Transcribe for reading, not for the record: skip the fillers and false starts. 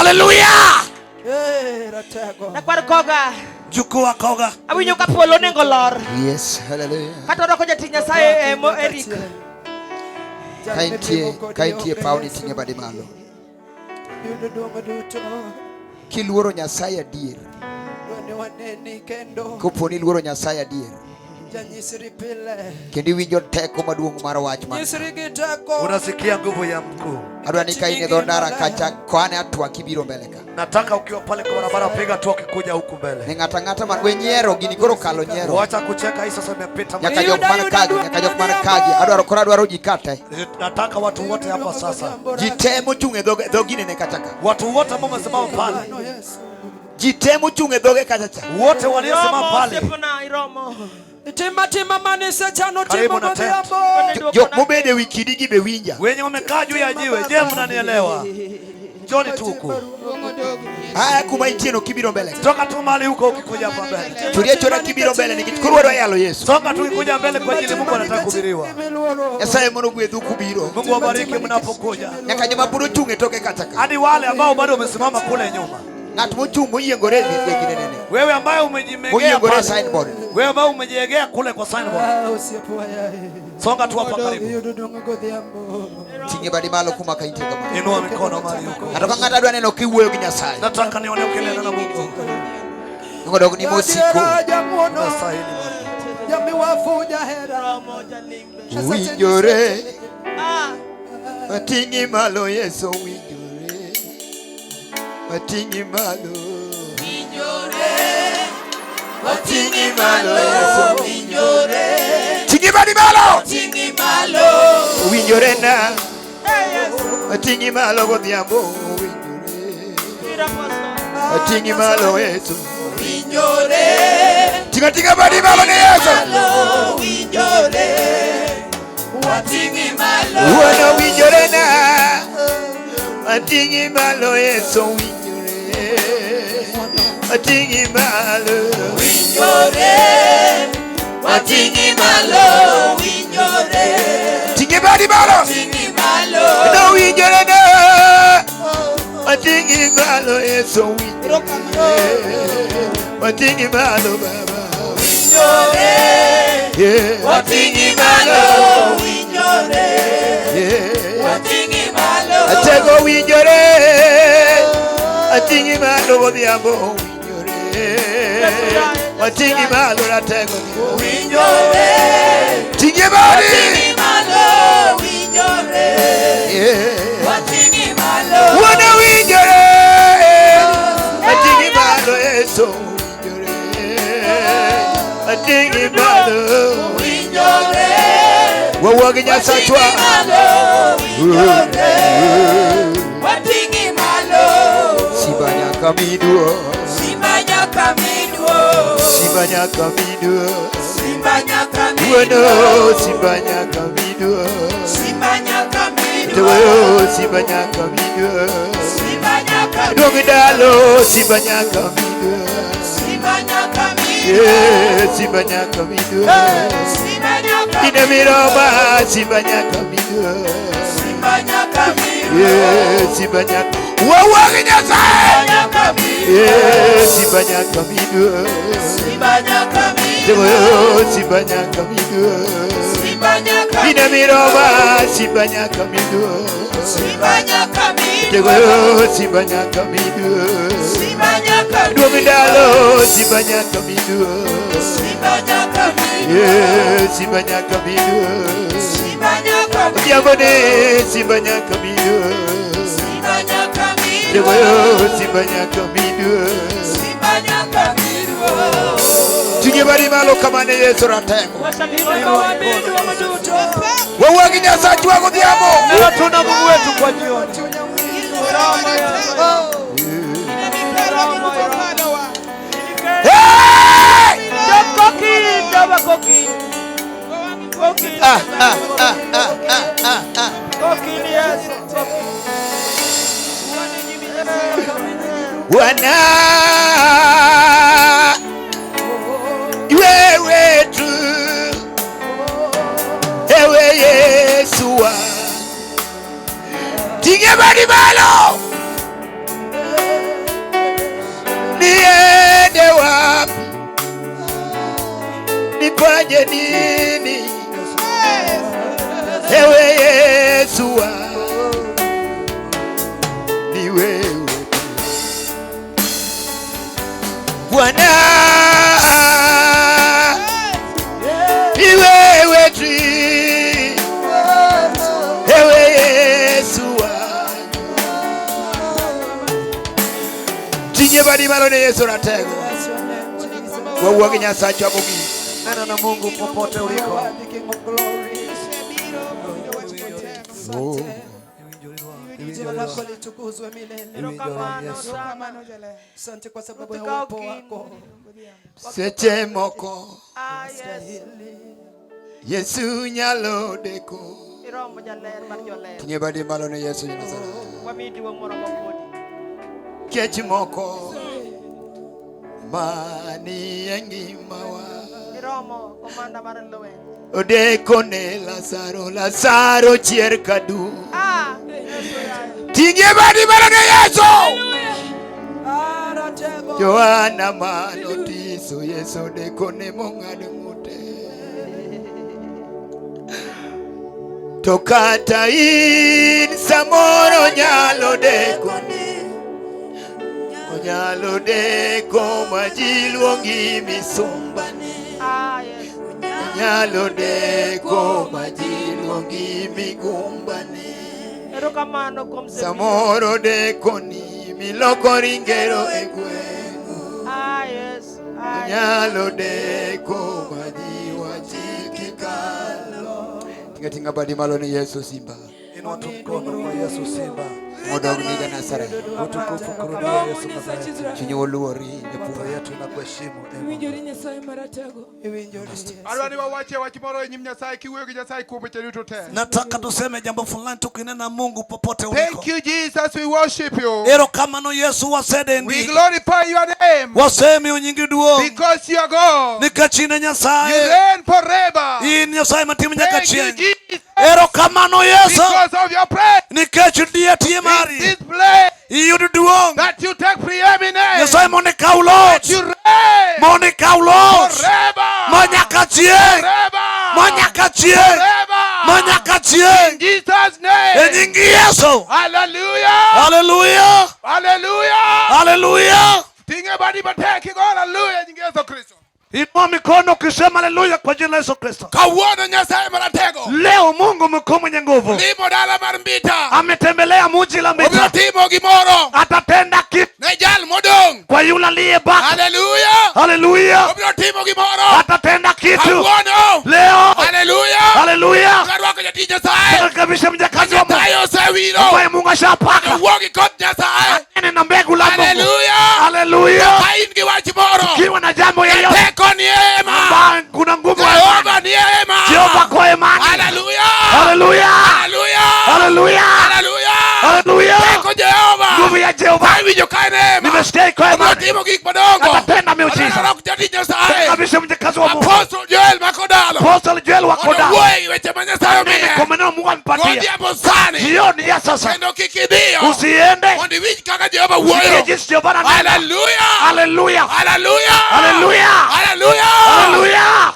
Haleluya! Eh, ratego. Nakwar koga. Mjukuu wa Koga. Awinjo ka polo onego lor. Yes, hallelujah. Kata orwako jatich Nyasaye eh, mo Eric. Ka intie paw ni ting'e badi malo. Yudo duong' duto. Kiluoro Nyasaye adier, Dwani waneni kendo. kopo ni iluoro Nyasaye adier, Janyisri pile. kendo iwinjo teko maduong' mar wach man. Nyisri gi teko. Unasikia nguvu ya mkuu. Adwa ni ka in e dho ndara kacha koane atwa kibiro mbele ka. Nataka ukiwa pale kwa barabara piga hatua ukikuja huku mbele. Ne ng'ato ang'ata man we nyiero gini koro kalo nyiero. Wacha kucheka, hii sasa imepita. Nyaka jok man kagi, nyaka jok man kagi. Adwaro koro adwaro ji kate. Nataka watu wote hapa sasa. Ji te mochung' e dho ginene kacha ka. Watu wote ambao wamesimama pale, Bwana Yesu. Ji te mochung' e dhoge kacha cha. wote waliosimama Iromo pale, osiepna iromo. Tima tima mane sechano Karibu timo na tent. godhiambo. Jok mobedo e wi kidi gi be winja. Wenye wamekaa juu ya jiwe, je, mnanielewa? Njoni tu huku, Aya kuma intie no kibiro mbele ka. toka tu mahali huko ukikuja hapa mbele, Churi achora kibiro mbele nikech koro wadwa yalo Yesu. songa tu ukikuja mbele kwa ajili Mungu anataka kuhubiriwa. Nyasaye mondo ogwedhu kubiro. Mungu awabariki mnapokuja, Nyaka joma pod ochung' e toke kacha ka. hadi wale ambao bado wamesimama kule nyuma. Ng'at mochung' moyiengore e ginene. Wewe ambaye umejimegea Moyiengore e pale, signboard. wewe ambaye umejiegea kule kwa signboard, Ah, osiepa yaye. songa tu hapa karibu, Yudo duong' godhiambo. Ting'e badi malo kuma ka intie kama. Inua mikono mahali huko. Ng'ato ka ng'ato adwa neno kiwuoyo gi Nyasaye. Nataka nione ukinena na Mungu. Mondo ni mosiko. Jadiera jang'wono. Unastahili Bwana. Jamiwafu jahera. Iromo jalimbe. Winjore. Ah. Wating'i malo Yesu winjore. Wating'i malo. Wating'i malo Yesu. Ting'i badi malo. Winjore na. Hey, Yesu. Wating'i malo godhiambo winjore. Ira pastor. Wating'i malo Yesu. Tinga tinga badi malo ne Yesu. Wuono winjore na. Wating'i malo Yesu winjore. Wating'i malo. Wating'i malo, winjore. Ting'i badi malo. Wating'i malo. No winjore na. Wating'i malo Yesu winjore. Wating'i malo Baba. Winjore. Yeah. Wating'i malo, winjore. Yeah. Wating'i malo. Atego winjore. Ating'i malo godhiambo winjore. Wating'i malo ratego. Winjore. Ting'i badi. Wating'i malo, winjore. Yeah. Wating'i malo. Wuono winjore. Ating'i malo Yesu winjore. Ating'i malo. Winjore. Wawuo gi Nyasachwa. Wating'i malo, winjore. Wating'i malo. Simba nyaka miduo. Simba nyaka miduo. Simba nyaka miduo. Simba nyaka Wuono miduo. simba nyaka miduo. Simba nyaka miduo. Tegoyo simba nyaka miduo. Simba nyaka Duong ndalo simba nyaka miduo. Simba nyaka miduo. Yeah, simba nyaka miduo. Simba nyaka Ine miroma simba nyaka miduo. Simba nyaka miduo. Yeah, simba nyaka. Wawuo gi Nyasaye. Nyaka miduo. Yeah, simba nyaka miduo. Simba nyaka miduo. Tegoyo simba nyaka miduo. Simba nyaka Ine miroma simba nyaka miduo. Simba nyaka miduo. Tegoyo simba nyaka miduo. Simba nyaka Duong ndalo simba nyaka miduo. Simba nyaka miduo. Yeah, simba nyaka miduo. Simba nyaka Odhiambo ne simba nyaka miduo. Simba nyaka miduo. Tegoyo simba nyaka miduo. Simba nyaka miduo. Ting'e badi malo kamane Yesu ratego. Washangilie. Wawuo gi Nyasachwa godhiambo. Leo tuna Mungu wetu kwa jioni. Hey! Koki, doba koki. Koki. Ah, ah, ah, ah, ah, ah, ah. Koki ni Yesu. Koki. Bwana wewe tu, ewe Yesu wa ting'e badi malo. Nitaje nini ewe Yesu wangu, ni wewe tu Bwana, ni wewe tu ewe Yesu wangu. Tinye badi malo ne Yesu ratego Bless your name, Jesus. wawuo gi Nyasachwa mogik. Nena na Mungu popote You uliko. are the King of glory. Asante. Jina lako litukuzwe milele. Erokamano sana. Asante kwa sababu ya Ruth uwepo Kaukin. wako. Seche moko Ah, yes. Yesu nyalo deko. Iromo jaler mar joler. Tinye badi malo ne Yesu Nazareth. Wamiyi duong' moromo kodi. Kech moko manie ngimawa. Iromo komanda mar lweny. Odeko ne Lazaro, Lazaro chier kadu. Ah, Yesu yaye. Tinye badi malo ne Yesu. Aratego. Yohana manotiso Yesu odeko ne mong'ado ng'ute. To kata in samoro nyalo deko Onyalo deko ma ji luongi misumbane. Ah, Yesu. Onyalo deko ma ji luongi migumbane. Erokamano kuom sebiro. Samoro deko ni miloko ringero e gweng'u. Ah, Yesu. Ah, Yesu. Onyalo deko ma ji wachi kikalo. Tinga tinga badi malo ni Yesu Simba. Inua tu mkono kwa Yesu Simba. Modog ni ja Nazareth. Utukufu kurudi Yesu Nazareti. Chuny oluori Roho yetu inakuheshimu. Ee Mungu. Iwinjori Nyasaye maratego. Iwinjori Yesu. Adwa ni wawache wach moro e nyim Nyasaye kiwuoyo gi Nyasaye kuom weche duto te. Nataka tuseme jambo fulani tukinena Mungu popote uliko. Thank you Jesus, we worship you. Erokamano Yesu We wasedendi. glorify your name Wasemi nyingi duong'. because you are God. Nikech in e You Nyasaye. reign forever. In Nyasaye matimo nyaka Thank you chieng'. Jesus Erokamano Yesu. because of your presence Nikech diet in mari. this place Iyud duong'. that you take preeminence. Nyasaye mondo ikaw loch. You reign Mondo ikaw loch. forever. Ma nyaka chieng'. Forever. Ma nyaka chieng'. Forever. Ma nyaka chieng'. In Jesus' E name. nying Yesu. Hallelujah. Haleluya. Hallelujah. Haleluya. Ting'e badi matek igo hallelujah nying Yesu Kristo. Inua mikono ukisema haleluya kwa jina la Yesu Kristo. Kawuono Nyasaye maratego Leo Mungu mkuu mwenye nguvu limo dala mar Mbita ametembelea muji la obiro Mbita, timo gimoro atatenda kitu ne jal modong'. kwa yule aliyebaki. Haleluya. Haleluya, Obiro timo gimoro atatenda kitu kawuono. leo. Haleluya. Haleluya, Arwako jatich Nyasaye. tunakaribisha mjakazi wa Mungu Nyasaye osewiro ambaye Mungu ashapaka wuo gi koth Nyasaye. nene na mbegu la Mungu. Haleluya. Haleluya, Ka in gi wach moro kiwa na jambo yeyote teko ni e hema. ambayo kuna nguvu ya imani, Jehova ni e hema. Jehova kwa imani. Haleluya. Haleluya, Haleluya. haleluya, Haleluya. haleluya, Teko Jehova. nguvu ya Jehova Awinjo ka en e hema. nimesikia iko Obiro imani, timo gik madongo. atatenda miujiza. Arwako jatich Nyasaye. Kabisa mjakazi wa Mungu Apostle Joel Makodalo. Apostle Joel wa Mondo Koda owuoye gi weche ma Nyasaye nene omiye. kwa maneno Mungu amepatia Godhiambo sani. jioni ya sasa, Kendo kik idhiyo. usiende Mondo iwinj kaka Jehova usikie wuoyo. jinsi Jehova ananena. Haleluya. Haleluya, Haleluya. Haleluya. Haleluya. haleluya.